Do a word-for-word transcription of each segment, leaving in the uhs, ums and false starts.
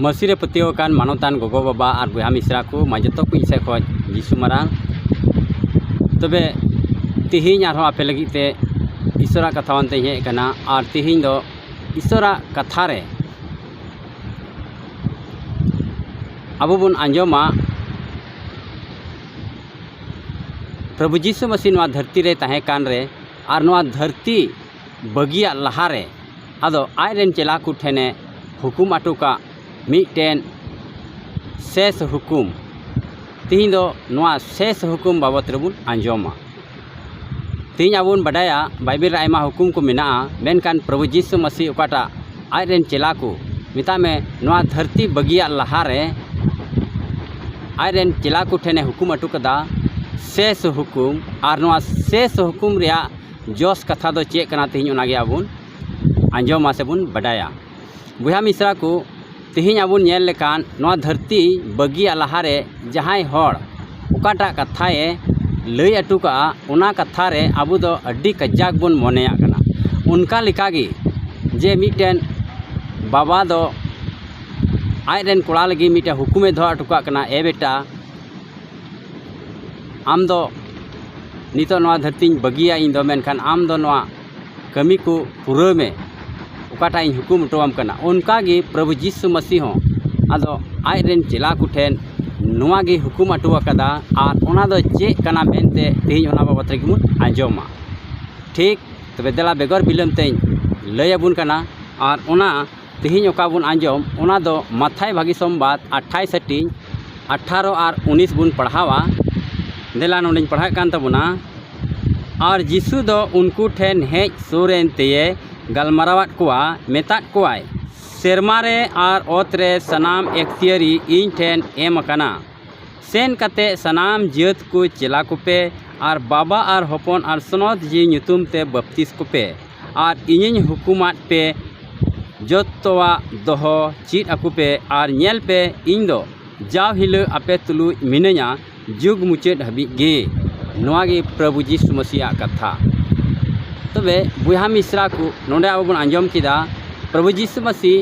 ᱢᱟᱹᱥᱤ ᱨᱮ ᱯᱟᱹᱛᱭᱟᱹᱣ ᱟᱠᱟᱱ ᱢᱟᱱᱚᱛᱟᱱ ᱜᱚᱜᱚ ᱵᱟᱵᱟ ᱟᱨ ᱵᱚᱭᱦᱟ ᱢᱤᱥᱨᱟ ᱠᱚ, ᱢᱟ ᱡᱚᱛᱚ ᱠᱚ ᱤᱧ ᱥᱮᱫ ᱠᱷᱚᱱ ᱡᱤᱥᱩ ᱢᱟᱨᱟᱝ᱾ ᱛᱚᱵᱮ ᱛᱮᱦᱮᱧ ᱟᱨᱦᱚᱸ ᱟᱯᱮ ᱞᱟᱹᱜᱤᱫ ᱛᱮ ᱤᱥᱚᱨᱟᱜ ᱠᱟᱛᱷᱟ ᱟᱱᱛᱮᱧ ᱦᱮᱡ ᱟᱠᱟᱱᱟ᱾ ᱟᱨ ᱛᱮᱦᱮᱧ ᱫᱚ ᱤᱥᱚᱨᱟᱜ ᱠᱟᱛᱷᱟ ᱨᱮ ᱟᱵᱚ ᱵᱚᱱ ᱟᱸᱡᱚᱢᱟ, ᱯᱨᱚᱵᱷᱩ ᱡᱤᱥᱩ ᱢᱟᱹᱥᱤ ᱱᱚᱣᱟ ᱫᱷᱟᱹᱨᱛᱤ ᱨᱮ ᱛᱟᱦᱮᱸ ᱠᱟᱱ ᱨᱮ ᱟᱨ ᱱᱚᱣᱟ ᱫᱷᱟᱹᱨᱛᱤ ᱵᱟᱹᱜᱤᱭᱟᱜ ᱞᱟᱦᱟᱨᱮ ᱟᱫᱚ ᱟᱡ ᱨᱮᱱ ᱪᱮᱞᱟ ᱠᱚ ᱴᱷᱮᱱᱮ ᱦᱩᱠᱩᱢ ᱟᱴᱚ ᱠᱟᱜ ᱢᱤᱫᱴᱮᱱ ᱥᱮᱥ ᱦᱩᱠᱩᱢ᱾ ᱛᱮᱦᱮᱧ ᱫᱚ ᱱᱚᱣᱟ ᱥᱮᱥ ᱦᱩᱠᱩᱢ ᱵᱟᱵᱚᱛ ᱨᱮᱵᱚᱱ ᱟᱸᱡᱚᱢᱟ᱾ ᱛᱮᱦᱮᱧ ᱟᱵᱚ ᱵᱚᱱ ᱵᱟᱰᱟᱭᱟ, ᱵᱟᱭᱵᱮᱞ ᱨᱮ ᱟᱭᱢᱟ ᱦᱩᱠᱩᱢ ᱠᱚ ᱢᱮᱱᱟᱜᱼᱟ, ᱢᱮᱱᱠᱷᱟᱱ ᱯᱨᱚᱵᱷᱩ ᱡᱤᱥᱩ ᱢᱟᱹᱥᱤ ᱚᱠᱟᱴᱟᱜ ᱟᱡ ᱨᱮᱱ ᱪᱮᱞᱟ ᱠᱚ, ᱢᱮᱛᱟᱜ ᱢᱮ, ᱱᱚᱣᱟ ᱫᱷᱟᱹᱨᱛᱤ ᱵᱟᱹᱜᱤᱭᱟᱜ ᱞᱟᱦᱟᱨᱮ ᱟᱡ ᱨᱮᱱ ᱪᱮᱞᱟ ᱠᱚ ᱴᱷᱮᱱᱮ ᱦᱩᱠᱩᱢ ᱟᱴᱚ ᱠᱟᱫᱟ ᱥᱮᱥ ᱦᱩᱠᱩᱢ᱾ ᱟᱨ ᱱᱚᱣᱟ ᱥᱮᱥ ᱦᱩᱠᱩᱢ ᱨᱮᱭᱟᱜ ᱡᱚᱥ ᱠᱟᱛᱷᱟ ᱫᱚ ᱪᱮᱫ ᱠᱟᱱᱟ, ᱛᱮᱦᱮᱧ ᱚᱱᱟᱜᱮ ᱟᱵᱚ ᱵᱚᱱ ᱟᱸᱡᱚᱢᱟ ᱥᱮ ᱵᱚᱱ ᱵᱟᱰᱟᱭᱟ᱾ ᱵᱚᱭᱦᱟ ᱢᱤᱥᱨᱟ ᱠᱚ, ᱛᱮᱦᱮᱧ ᱟᱵᱚ ᱧᱮᱞ ᱞᱮᱠᱷᱟᱱ ᱱᱚᱣᱟ ᱫᱷᱟᱹᱨᱛᱤ ᱵᱟᱹᱜᱤᱭᱟᱜ ᱞᱟᱦᱟᱨᱮ ᱡᱟᱦᱟᱸᱭ ᱦᱚᱲ ᱚᱠᱟᱴᱟᱜ ᱠᱟᱛᱷᱟᱭ ᱞᱟᱹᱭ ᱟᱴᱚ ᱠᱟᱜᱼᱟ, ᱚᱱᱟ ᱠᱟᱛᱷᱟ ᱨᱮ ᱟᱵᱚ ᱫᱚ ᱟᱹᱰᱤ ᱠᱟᱡᱟᱠ ᱵᱚᱱ ᱢᱚᱱᱮᱭᱟᱜ ᱠᱟᱱᱟ᱾ ᱚᱱᱠᱟ ᱞᱮᱠᱟᱜᱮ ᱡᱮ ᱢᱤᱫᱴᱮᱱ ᱵᱟᱵᱟ ᱫᱚ ᱟᱡ ᱨᱮᱱ ᱠᱚᱲᱟ ᱞᱟᱹᱜᱤᱫ ᱢᱤᱫᱴᱮᱱ ᱦᱩᱠᱩᱢᱮ ᱫᱚᱦᱚ ᱦᱚᱴᱚ ᱠᱟᱜ ᱠᱟᱱᱟ, "ᱮ ᱵᱮᱴᱟ, ᱟᱢ ᱫᱚ ᱱᱤᱛᱚᱜ ᱱᱚᱣᱟ ᱫᱷᱟᱹᱨᱛᱤᱧ ᱵᱟᱹᱜᱤᱭᱟ ᱤᱧ ᱫᱚ, ᱢᱮᱱᱠᱷᱟᱱ ᱟᱢ ᱫᱚ ᱱᱚᱣᱟ ᱠᱟᱹᱢᱤ ᱠᱚ ᱯᱩᱨᱟᱹᱣ ᱢᱮ, ᱚᱠᱟᱴᱟᱜ ᱤᱧ ᱦᱩᱠᱩᱢ ᱦᱚᱴᱚᱣᱟᱢ ᱠᱟᱱᱟ᱾" ᱚᱱᱠᱟ ᱜᱮ ᱯᱨᱚᱵᱷᱩ ᱡᱤᱥᱩ ᱢᱟᱹᱥᱤ ᱦᱚᱸ ᱟᱫᱚ ᱟᱡ ᱨᱮᱱ ᱪᱮᱞᱟ ᱠᱚ ᱴᱷᱮᱱ ᱱᱚᱣᱟ ᱜᱮ ᱦᱩᱠᱩᱢ ᱦᱚᱴᱚ ᱟᱠᱟᱫᱟ᱾ ᱟᱨ ᱚᱱᱟ ᱫᱚ ᱪᱮᱫ ᱠᱟᱱᱟ ᱢᱮᱱᱛᱮ ᱛᱮᱦᱮᱧ ᱚᱱᱟ ᱵᱟᱵᱚᱛ ᱨᱮᱜᱮ ᱵᱚᱱ ᱟᱸᱡᱚᱢᱟ᱾ ᱴᱷᱤᱠ, ᱛᱚᱵᱮ ᱫᱮᱞᱟ ᱵᱮᱜᱚᱨ ᱵᱤᱞᱚᱢ ᱛᱮᱧ ᱞᱟᱹᱭ ᱟᱵᱚᱱ ᱠᱟᱱᱟ᱾ ᱟᱨ ᱚᱱᱟ ᱛᱮᱦᱮᱧ ᱚᱠᱟ ᱵᱚᱱ ᱟᱸᱡᱚᱢ, ᱚᱱᱟ ᱫᱚ ᱢᱟᱛᱷᱟᱭ ᱵᱷᱟᱹᱜᱤ ᱥᱚᱢᱵᱟᱫ ᱟᱴᱷᱟᱭᱤᱥ ᱦᱟᱹᱴᱤᱧ ᱟᱴᱷᱟᱨᱚ ᱟᱨ ᱩᱱᱤᱥ ᱵᱚᱱ ᱯᱟᱲᱦᱟᱣᱟ᱾ ᱫᱮᱞᱟ ᱱᱚᱰᱮᱧ ᱯᱟᱲᱦᱟᱜ ᱠᱟᱱ ᱛᱟᱵᱚᱱᱟ᱾ ᱟᱨ ᱡᱤᱥᱩ ᱫᱚ ᱩᱱᱠᱩ ᱴᱷᱮᱱ ᱦᱮᱡ ᱥᱩᱨ ᱮᱱ ᱛᱮᱭᱮ ᱜᱟᱞᱢᱟᱨᱟᱣᱟᱫ ᱠᱚᱣᱟ, ᱢᱮᱛᱟᱫ ᱠᱚᱣᱟᱭ, "ᱥᱮᱨᱢᱟ ᱨᱮ ᱟᱨ ᱚᱛ ᱨᱮ ᱥᱟᱱᱟᱢ ᱮᱠᱛᱤᱭᱟᱹᱨᱤ ᱤᱧ ᱴᱷᱮᱱ ᱮᱢ ᱟᱠᱟᱱᱟ᱾ ᱥᱮᱱ ᱠᱟᱛᱮ ᱥᱟᱱᱟᱢ ᱡᱟᱹᱛ ᱠᱚ ᱪᱮᱞᱟ ᱠᱚᱯᱮ ᱟᱨ ᱵᱟᱵᱟ ᱟᱨ ᱦᱚᱯᱚᱱ ᱟᱨ ᱥᱚᱱᱚᱛ ᱡᱤᱣᱤ ᱧᱩᱛᱩᱢ ᱛᱮ ᱵᱟᱯᱛᱤᱥ ᱠᱚᱯᱮ ᱟᱨ ᱤᱧᱤᱧ ᱦᱩᱠᱩᱢᱟᱫ ᱯᱮ ᱡᱚᱛᱚᱣᱟᱜ ᱫᱚᱦᱚ ᱪᱮᱫ ᱟᱠᱚ ᱯᱮ᱾ ᱟᱨ ᱧᱮᱞ ᱯᱮ, ᱤᱧ ᱫᱚ ᱡᱟᱣ ᱦᱤᱞᱳᱜ ᱟᱯᱮ ᱛᱩᱞᱩᱡ ᱢᱤᱱᱟᱹᱧᱟ, ᱡᱩᱜᱽ ᱢᱩᱪᱟᱹᱫ ᱦᱟᱹᱵᱤᱡ ᱜᱮ᱾" ᱱᱚᱣᱟ ᱜᱮ ᱯᱨᱚᱵᱷᱩ ᱡᱤᱥᱩ ᱢᱟᱹᱥᱤᱭᱟᱜ ᱠᱟᱛᱷᱟ᱾ ᱛᱚᱵᱮ ᱵᱚᱭᱦᱟ ᱢᱤᱥᱨᱟ ᱠᱚ, ᱱᱚᱰᱮ ᱟᱵᱚ ᱵᱚᱱ ᱟᱸᱡᱚᱢ ᱠᱮᱫᱟ, ᱯᱨᱚᱵᱷᱩ ᱡᱤᱥᱩ ᱢᱟᱹᱥᱤ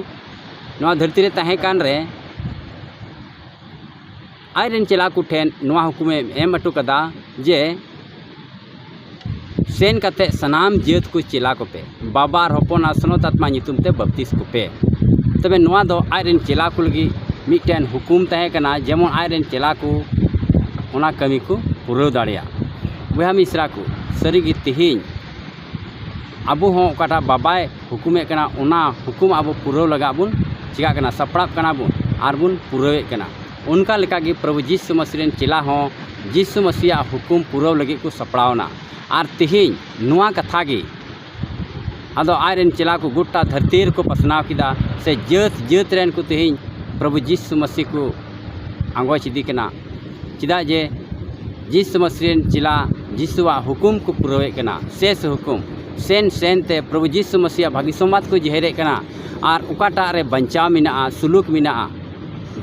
ᱱᱚᱣᱟ ᱫᱷᱟᱹᱨᱛᱤ ᱨᱮ ᱛᱟᱦᱮᱸ ᱠᱟᱱ ᱨᱮ ᱟᱡ ᱨᱮᱱ ᱪᱮᱞᱟ ᱠᱚ ᱴᱷᱮᱱ ᱱᱚᱣᱟ ᱦᱩᱠᱩᱢᱮ ᱮᱢ ᱦᱚᱴᱚ ᱠᱟᱫᱟ ᱡᱮ ᱥᱮᱱ ᱠᱟᱛᱮ ᱥᱟᱱᱟᱢ ᱡᱟᱹᱛ ᱠᱚ ᱪᱮᱞᱟ ᱠᱚᱯᱮ, ᱵᱟᱵᱟ ᱟᱨ ᱦᱚᱯᱚᱱ ᱟᱨ ᱥᱚᱱᱚᱛ ᱟᱛᱢᱟ ᱧᱩᱛᱩᱢ ᱛᱮ ᱵᱟᱯᱛᱤᱥ ᱠᱚᱯᱮ᱾ ᱛᱚᱵᱮ ᱱᱚᱣᱟ ᱫᱚ ᱟᱡ ᱨᱮᱱ ᱪᱮᱞᱟ ᱠᱚ ᱞᱟᱹᱜᱤᱫ ᱢᱤᱫᱴᱮᱱ ᱦᱩᱠᱩᱢ ᱛᱟᱦᱮᱸ ᱠᱟᱱᱟ, ᱡᱮᱢᱚᱱ ᱟᱡ ᱨᱮᱱ ᱪᱮᱞᱟ ᱠᱚ ᱚᱱᱟ ᱠᱟᱹᱢᱤ ᱠᱚ ᱯᱩᱨᱟᱹᱣ ᱫᱟᱲᱮᱭᱟᱜ᱾ ᱵᱚᱭᱦᱟ ᱢᱤᱥᱨᱟ ᱠᱚ, ᱥᱟᱹᱨᱤᱜᱮ ᱛᱮᱦᱮᱧ ᱟᱵᱚ ᱦᱚᱸ ᱚᱠᱟᱴᱟᱜ ᱵᱟᱵᱟᱭ ᱦᱩᱠᱩᱢᱮᱫ ᱠᱟᱱᱟ, ᱚᱱᱟ ᱦᱩᱠᱩᱢ ᱟᱵᱚ ᱯᱩᱨᱟᱹᱣ ᱞᱟᱜᱟᱜ ᱵᱚᱱ ᱪᱮᱠᱟᱜ ᱠᱟᱱᱟ, ᱥᱟᱯᱲᱟᱜ ᱠᱟᱱᱟ ᱵᱚᱱ ᱟᱨ ᱵᱚᱱ ᱯᱩᱨᱟᱹᱣᱮᱫ ᱠᱟᱱᱟ᱾ ᱚᱱᱠᱟ ᱞᱮᱠᱟᱜᱮ ᱯᱨᱚᱵᱷᱩ ᱡᱤᱥᱩ ᱢᱟᱹᱥᱤ ᱨᱮᱱ ᱪᱮᱞᱟ ᱦᱚᱸ ᱡᱤᱥᱩ ᱢᱟᱹᱥᱤᱭᱟᱜ ᱦᱩᱠᱩᱢ ᱯᱩᱨᱟᱹᱣ ᱞᱟᱹᱜᱤᱫ ᱠᱚ ᱥᱟᱯᱲᱟᱣ ᱮᱱᱟ᱾ ᱟᱨ ᱛᱮᱦᱮᱧ ᱱᱚᱣᱟ ᱠᱟᱛᱷᱟ ᱜᱮ ᱟᱫᱚ ᱟᱡ ᱨᱮᱱ ᱪᱮᱞᱟ ᱠᱚ ᱜᱚᱴᱟ ᱫᱷᱟᱹᱨᱛᱤ ᱨᱮᱠᱚ ᱯᱟᱥᱱᱟᱣ ᱠᱮᱫᱟ, ᱥᱮ ᱡᱟᱹᱛ ᱡᱟᱹᱛ ᱨᱮᱱ ᱠᱚ ᱛᱮᱦᱮᱧ ᱯᱨᱚᱵᱷᱩ ᱡᱤᱥᱩ ᱢᱟᱹᱥᱤ ᱠᱚ ᱟᱸᱜᱚᱪ ᱤᱫᱤ ᱠᱟᱱᱟ᱾ ᱪᱮᱫᱟᱜ ᱡᱮ ᱡᱤᱥᱩ ᱢᱟᱹᱥᱤ ᱨᱮᱱ ᱪᱮᱞᱟ ᱡᱤᱥᱩᱣᱟᱜ ᱦᱩᱠᱩᱢ ᱠᱚ ᱯᱩᱨᱟᱹᱣᱮᱫ ᱠᱟᱱᱟ, ᱥᱮᱥ ᱦᱩᱠᱩᱢ᱾ ᱥᱮᱱ ᱥᱮᱱ ᱛᱮ ᱯᱨᱚᱵᱷᱩ ᱡᱤᱥᱩ ᱢᱟᱹᱥᱤᱭᱟᱜ ᱵᱷᱟᱹᱜᱤ ᱥᱚᱢᱵᱟᱫ ᱠᱚ ᱡᱮᱦᱮᱨᱮᱫ ᱠᱟᱱᱟ᱾ ᱟᱨ ᱚᱠᱟᱴᱟᱜ ᱨᱮ ᱵᱟᱧᱪᱟᱣ ᱢᱮᱱᱟᱜᱼᱟ, ᱥᱩᱞᱩᱠ ᱢᱮᱱᱟᱜᱼᱟ,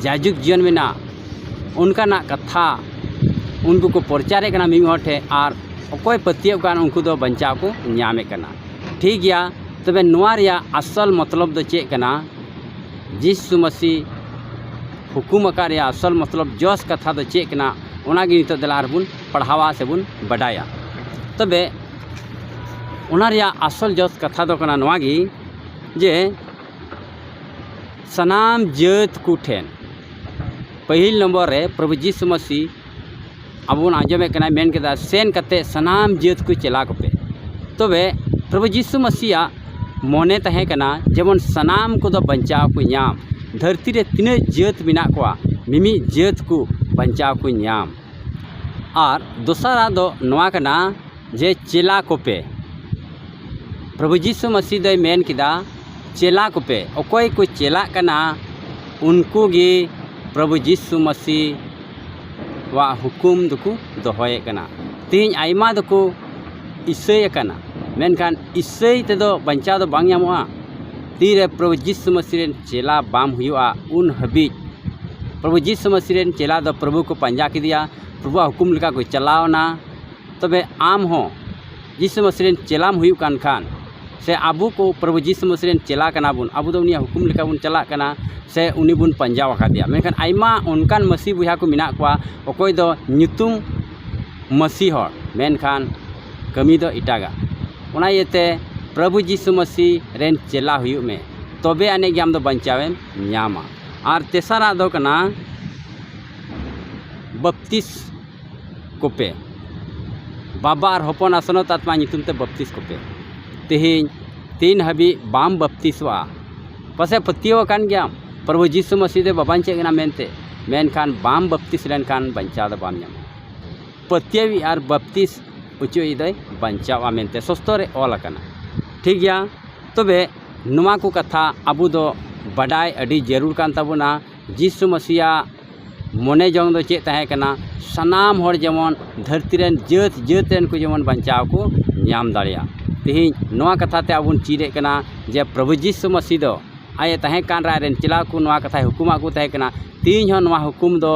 ᱡᱟᱭᱡᱩᱜᱽ ᱡᱤᱭᱚᱱ ᱢᱮᱱᱟᱜᱼᱟ, ᱚᱱᱠᱟᱱᱟᱜ ᱠᱟᱛᱷᱟ ᱩᱱᱠᱩ ᱠᱚ ᱯᱨᱚᱪᱟᱨᱮᱫ ᱠᱟᱱᱟ ᱢᱤᱫ ᱦᱚᱲ ᱴᱷᱮᱱ, ᱟᱨ ᱚᱠᱚᱭ ᱯᱟᱹᱛᱭᱟᱹᱣ ᱠᱟᱱ ᱩᱱᱠᱩ ᱫᱚ ᱵᱟᱧᱪᱟᱣ ᱠᱚ ᱧᱟᱢᱮᱫ ᱠᱟᱱᱟ᱾ ᱴᱷᱤᱠ ᱜᱮᱭᱟ, ᱛᱚᱵᱮ ᱱᱚᱣᱟ ᱨᱮᱭᱟᱜ ᱟᱥᱚᱞ ᱢᱚᱛᱞᱚᱵ ᱫᱚ ᱪᱮᱫ ᱠᱟᱱᱟ? ᱡᱤᱥᱩ ᱢᱟᱹᱥᱤ ᱦᱩᱠᱩᱢ ᱟᱠᱟᱫ ᱨᱮᱭᱟᱜ ᱟᱥᱚᱞ ᱢᱚᱛᱞᱚᱵ, ᱡᱚᱥ ᱠᱟᱛᱷᱟ ᱫᱚ ᱪᱮᱫ ᱠᱟᱱᱟ? ᱚᱱᱟᱜᱮ ᱱᱤᱛᱚᱜ ᱫᱮᱞᱟ ᱟᱨᱵᱚᱱ ᱯᱟᱲᱦᱟᱣᱟ ᱥᱮᱵᱚᱱ ᱵᱟᱰᱟᱭᱟ᱾ ᱛᱚᱵᱮ ᱚᱱᱟ ᱨᱮᱭᱟᱜ ᱟᱥᱚᱞ ᱡᱚᱥ ᱠᱟᱛᱷᱟ ᱫᱚ ᱠᱟᱱᱟ ᱱᱚᱣᱟ ᱜᱮ, ᱡᱮ ᱥᱟᱱᱟᱢ ᱡᱟᱹᱛ ᱠᱚ ᱴᱷᱮᱱ ᱯᱟᱹᱦᱤᱞ ᱱᱚᱢᱵᱚᱨ ᱨᱮ ᱯᱨᱚᱵᱷᱩ ᱡᱤᱥᱩ ᱢᱟᱹᱥᱤ ᱟᱵᱚ ᱵᱚᱱ ᱟᱸᱡᱚᱢᱮᱫ ᱠᱟᱱᱟ, ᱢᱮᱱ ᱠᱮᱫᱟ, "ᱥᱮᱱ ᱠᱟᱛᱮ ᱥᱟᱱᱟᱢ ᱡᱟᱹᱛ ᱠᱚ ᱪᱮᱞᱟ ᱠᱚᱯᱮ᱾" ᱛᱚᱵᱮ ᱯᱨᱚᱵᱷᱩ ᱡᱤᱥᱩ ᱢᱟᱹᱥᱤᱭᱟᱜ ᱢᱚᱱᱮ ᱛᱟᱦᱮᱸ ᱠᱟᱱᱟ ᱡᱮᱢᱚᱱ ᱥᱟᱱᱟᱢ ᱠᱚᱫᱚ ᱵᱟᱧᱪᱟᱣ ᱠᱚ ᱧᱟᱢ, ᱫᱷᱟᱹᱨᱛᱤ ᱨᱮ ᱛᱤᱱᱟᱹᱜ ᱡᱟᱹᱛ ᱢᱮᱱᱟᱜ ᱠᱚᱣᱟ, ᱢᱤᱢᱤᱫ ᱡᱟᱹᱛ ᱠᱚ ᱵᱟᱧᱪᱟᱣ ᱠᱚ ᱧᱟᱢ᱾ ᱟᱨ ᱫᱚᱥᱟᱨᱟᱜ ᱫᱚ ᱱᱚᱣᱟ ᱠᱟᱱᱟ ᱡᱮ ᱪᱮᱞᱟ ᱠᱚᱯᱮ᱾ ᱯᱨᱚᱵᱷᱩ ᱡᱤᱥᱩ ᱢᱟᱹᱥᱤ ᱫᱚᱭ ᱢᱮᱱ ᱠᱮᱫᱟ, "ᱪᱮᱞᱟ ᱠᱚᱯᱮ", ᱚᱠᱚᱭ ᱠᱚ ᱪᱮᱞᱟᱜ ᱠᱟᱱᱟ, ᱩᱱᱠᱩ ᱜᱮ ᱯᱨᱚᱵᱷᱩ ᱡᱤᱥᱩ ᱢᱟᱹᱥᱤ ᱣᱟᱜ ᱦᱩᱠᱩᱢ ᱫᱚᱠᱚ ᱫᱚᱦᱚᱭᱮᱫ ᱠᱟᱱᱟ᱾ ᱛᱮᱦᱮᱧ ᱟᱭᱢᱟ ᱫᱚᱠᱚ ᱤᱥᱟᱹᱭ ᱟᱠᱟᱱᱟ, ᱢᱮᱱᱠᱷᱟᱱ ᱤᱥᱟᱹᱭ ᱛᱮᱫᱚ ᱵᱟᱧᱪᱟᱣ ᱫᱚ ᱵᱟᱝ ᱧᱟᱢᱚᱜᱼᱟ᱾ ᱛᱤᱨᱮ ᱯᱨᱚᱵᱷᱩ ᱡᱤᱥᱩ ᱢᱟᱹᱥᱤ ᱨᱮᱱ ᱪᱮᱞᱟ ᱵᱟᱢ ᱦᱩᱭᱩᱜᱼᱟ, ᱩᱱ ᱦᱟᱹᱵᱤᱡ ᱯᱨᱚᱵᱷᱩ ᱡᱤᱥᱩ ᱢᱟᱹᱥᱤ ᱨᱮᱱ ᱪᱮᱞᱟ ᱫᱚ ᱯᱨᱚᱵᱷᱩ ᱠᱚ ᱯᱟᱸᱡᱟ ᱠᱮᱫᱮᱭᱟ, ᱯᱨᱚᱵᱷᱩᱣᱟᱜ ᱦᱩᱠᱩᱢ ᱞᱮᱠᱟ ᱠᱚ ᱪᱟᱞᱟᱣᱱᱟ᱾ ᱛᱚᱵᱮ ᱟᱢ ᱦᱚᱸ ᱡᱤᱥᱩ ᱢᱟᱹᱥᱤ ᱨᱮᱱ ᱪᱮᱞᱟᱢ ᱦᱩᱭᱩᱜ ᱠᱟᱱ ᱠᱷᱟᱱ, ᱥᱮ ᱟᱵᱚ ᱠᱚ ᱯᱨᱚᱵᱷᱩ ᱡᱤᱥᱩ ᱢᱟᱹᱥᱤ ᱨᱮᱱ ᱪᱮᱞᱟ ᱠᱟᱱᱟ ᱵᱚᱱ, ᱟᱵᱚ ᱫᱚ ᱩᱱᱤᱭᱟᱜ ᱦᱩᱠᱩᱢ ᱞᱮᱠᱟ ᱵᱚᱱ ᱪᱟᱞᱟᱜ ᱠᱟᱱᱟ, ᱥᱮ ᱩᱱᱤ ᱵᱚᱱ ᱯᱟᱸᱡᱟ ᱟᱠᱟᱫᱮᱭᱟ᱾ ᱢᱮᱱᱠᱷᱟᱱ ᱟᱭᱢᱟ ᱚᱱᱠᱟᱱ ᱢᱟᱹᱥᱤ ᱵᱚᱭᱦᱟ ᱠᱚ ᱢᱮᱱᱟᱜ ᱠᱚᱣᱟ, ᱚᱠᱚᱭ ᱫᱚ ᱧᱩᱛᱩᱢ ᱢᱟᱹᱥᱤ ᱦᱚᱲ, ᱢᱮᱱᱠᱷᱟᱱ ᱠᱟᱹᱢᱤ ᱫᱚ ᱮᱴᱟᱜᱟᱜ᱾ ᱚᱱᱟ ᱤᱭᱟᱹᱛᱮ ᱯᱨᱚᱵᱷᱩ ᱡᱤᱥᱩ ᱢᱟᱹᱥᱤ ᱨᱮᱱ ᱪᱮᱞᱟ ᱦᱩᱭᱩᱜ ᱢᱮ, ᱛᱚᱵᱮ ᱟᱹᱱᱤᱡ ᱜᱮ ᱟᱢ ᱫᱚ ᱵᱟᱧᱪᱟᱣᱮᱢ ᱧᱟᱢᱟ᱾ ᱟᱨ ᱛᱮᱥᱟᱨᱟᱜ ᱫᱚ ᱠᱟᱱᱟ ᱵᱟᱯᱛᱤᱥ ᱠᱚᱯᱮ, ᱵᱟᱵᱟ ᱟᱨ ᱦᱚᱯᱚᱱ ᱟᱨ ᱥᱚᱱᱚᱛ ᱟᱛᱢᱟ ᱧᱩᱛᱩᱢ ᱛᱮ ᱵᱟᱯᱛᱤᱥ ᱠᱚᱯᱮ᱾ ᱛᱮᱦᱮᱧ ᱛᱤᱱ ᱦᱟᱹᱵᱤᱡ ᱵᱟᱢ ᱵᱟᱯᱛᱤᱥᱚᱜᱼᱟ, ᱯᱟᱥᱮᱡ ᱯᱟᱹᱛᱭᱟᱹᱣ ᱟᱠᱟᱱ ᱜᱮᱭᱟᱢ ᱯᱨᱚᱵᱷᱩ ᱡᱤᱥᱩ ᱢᱟᱹᱥᱤ ᱫᱚ ᱵᱟᱵᱟᱧ ᱪᱮᱫ ᱠᱟᱱᱟ ᱢᱮᱱᱛᱮ, ᱢᱮᱱᱠᱷᱟᱱ ᱵᱟᱢ ᱵᱟᱯᱛᱤᱥ ᱞᱮᱱᱠᱷᱟᱱ ᱵᱟᱧᱪᱟᱣ ᱫᱚ ᱵᱟᱢ ᱧᱟᱢᱟ᱾ ᱯᱟᱹᱛᱭᱟᱹᱣᱤᱡ ᱟᱨ ᱵᱟᱯᱛᱤᱥ ᱚᱪᱚᱭᱤᱡ ᱫᱚᱭ ᱵᱟᱧᱪᱟᱣᱟ ᱢᱮᱱᱛᱮ ᱥᱚᱥᱛᱚ ᱨᱮ ᱚᱞ ᱟᱠᱟᱱᱟ᱾ ᱴᱷᱤᱠ ᱜᱮᱭᱟ, ᱛᱚᱵᱮ ᱱᱚᱣᱟ ᱠᱚ ᱠᱟᱛᱷᱟ ᱟᱵᱚ ᱫᱚ ᱵᱟᱰᱟᱭ ᱟᱹᱰᱤ ᱡᱟᱹᱨᱩᱲ ᱠᱟᱱ ᱛᱟᱵᱚᱱᱟ᱾ ᱡᱤᱥᱩ ᱢᱟᱹᱥᱤᱭᱟᱜ ᱢᱚᱱᱮ ᱡᱚᱝ ᱫᱚ ᱪᱮᱫ ᱛᱟᱦᱮᱸ ᱠᱟᱱᱟ? ᱥᱟᱱᱟᱢ ᱦᱚᱲ ᱡᱮᱢᱚᱱ ᱫᱷᱟᱹᱨᱛᱤ ᱨᱮᱱ ᱡᱟᱹᱛ ᱡᱟᱹᱛ ᱨᱮᱱ ᱠᱚ ᱡᱮᱢᱚᱱ ᱵᱟᱧᱪᱟᱣ ᱠᱚ ᱧᱟᱢ ᱫᱟᱲᱮᱭᱟᱜ᱾ ᱛᱮᱦᱮᱧ ᱱᱚᱣᱟ ᱠᱟᱛᱷᱟ ᱛᱮ ᱟᱵᱚ ᱵᱚᱱ ᱪᱮᱫ ᱮᱫ ᱠᱟᱱᱟ ᱡᱮ ᱯᱨᱚᱵᱷᱩ ᱡᱤᱥᱩ ᱢᱟᱹᱥᱤ ᱫᱚ ᱟᱡ ᱮ ᱛᱟᱦᱮᱸ ᱠᱟᱱ ᱨᱮ ᱟᱡ ᱨᱮᱱ ᱪᱮᱞᱟ ᱠᱚ ᱱᱚᱣᱟ ᱠᱟᱛᱷᱟᱭ ᱦᱩᱠᱩᱢᱟᱫ ᱠᱚ ᱛᱟᱦᱮᱸ ᱠᱟᱱᱟ᱾ ᱛᱮᱦᱮᱧ ᱦᱚᱸ ᱱᱚᱣᱟ ᱦᱩᱠᱩᱢ ᱫᱚ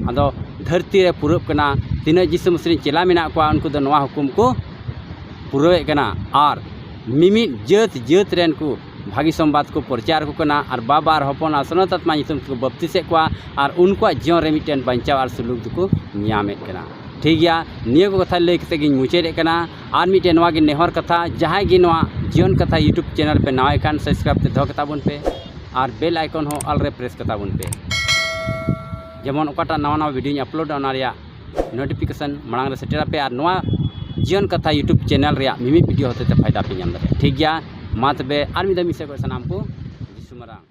ᱟᱫᱚ ᱫᱷᱟᱹᱨᱛᱤ ᱨᱮ ᱯᱩᱨᱟᱹᱜ ᱠᱟᱱᱟ᱾ ᱛᱤᱱᱟᱹᱜ ᱡᱤᱥᱩ ᱢᱟᱹᱥᱤ ᱨᱮᱱ ᱪᱮᱞᱟ ᱢᱮᱱᱟᱜ ᱠᱚᱣᱟ, ᱩᱱᱠᱩ ᱫᱚ ᱱᱚᱣᱟ ᱦᱩᱠᱩᱢ ᱠᱚ ᱯᱩᱨᱟᱹᱣᱮᱫ ᱠᱟᱱᱟ᱾ ᱟᱨ ᱢᱤᱢᱤᱫ ᱡᱟᱹᱛ ᱡᱟᱹᱛ ᱨᱮᱱ ᱠᱚ ᱵᱷᱟᱹᱜᱤ ᱥᱚᱢᱵᱟᱫ ᱠᱚ ᱯᱨᱚᱪᱟᱨ ᱟᱠᱚ ᱠᱟᱱᱟ ᱟᱨ ᱵᱟᱵᱟ ᱟᱨ ᱦᱚᱯᱚᱱ ᱟᱨ ᱥᱚᱱᱚᱛ ᱟᱛᱢᱟ ᱧᱩᱛᱩᱢ ᱛᱮᱠᱚ ᱵᱟᱯᱛᱤᱥᱮᱫ ᱠᱚᱣᱟ ᱟᱨ ᱩᱱᱠᱩᱣᱟᱜ ᱡᱤᱭᱚᱱ ᱨᱮ ᱢᱤᱫᱴᱮᱱ ᱵᱟᱧᱪᱟᱣ ᱟᱨ ᱥᱩᱞᱩᱠ ᱫᱚᱠᱚ ᱧᱟᱢᱮᱫ ᱠᱟᱱᱟ᱾ ᱴᱷᱤᱠ ᱜᱮᱭᱟ, ᱱᱤᱭᱟᱹ ᱠᱚ ᱠᱟᱛᱷᱟ ᱞᱟᱹᱭ ᱠᱟᱛᱮ ᱜᱤᱧ ᱢᱩᱪᱟᱹᱫᱮᱫ ᱠᱟᱱᱟ᱾ ᱟᱨ ᱢᱤᱫᱴᱮᱱ ᱱᱚᱣᱟ ᱜᱮ ᱱᱮᱦᱚᱨ ᱠᱟᱛᱷᱟ, ᱡᱟᱦᱟᱸᱭ ᱜᱮ ᱱᱚᱣᱟ ᱡᱤᱭᱚᱱ ᱠᱟᱛᱷᱟ YouTube ᱪᱮᱱᱮᱞ ᱯᱮ ᱱᱟᱣᱟᱭ ᱠᱷᱟᱱ subscribe ᱛᱮ ᱫᱚᱦᱚ ᱠᱟᱛᱟ ᱵᱚᱱ ᱯᱮ ᱟᱨ bell icon ᱦᱚᱸ all ᱨᱮ press ᱠᱟᱛᱟ ᱵᱚᱱ ᱯᱮ, ᱡᱮᱢᱚᱱ ᱚᱠᱟᱴᱟᱜ ᱱᱟᱣᱟ ᱱᱟᱣᱟ ᱵᱷᱤᱰᱤᱭᱳᱧ ᱟᱯᱞᱳᱰᱟ ᱚᱱᱟ ᱨᱮᱭᱟᱜ notification ᱢᱟᱲᱟᱝ ᱨᱮ ᱥᱮᱴᱮᱨ ᱟᱯᱮ ᱟᱨ ᱱᱚᱣᱟ ᱡᱤᱭᱚᱱ ᱠᱟᱛᱷᱟ YouTube ᱪᱮᱱᱮᱞ ᱨᱮᱭᱟᱜ ᱢᱤᱢᱤᱫ ᱵᱷᱤᱰᱤᱭᱳ ᱦᱚᱛᱮᱛᱮ ᱯᱷᱟᱭᱫᱟ ᱯᱮ ᱧᱟᱢ ᱫᱟᱲᱮᱭᱟᱜᱼᱟ᱾ ᱴᱷᱤᱠ ᱜᱮᱭᱟ, ᱢᱟ ᱛᱚᱵᱮ ᱟᱨ ᱢᱤᱫ ᱫᱷᱟᱣ ᱢᱤᱫ ᱥᱮᱫ ᱠᱷᱚᱱ ᱥᱟᱱᱟᱢ ᱠᱚ ᱡᱤᱥᱩ ᱢᱟᱨᱟᱝ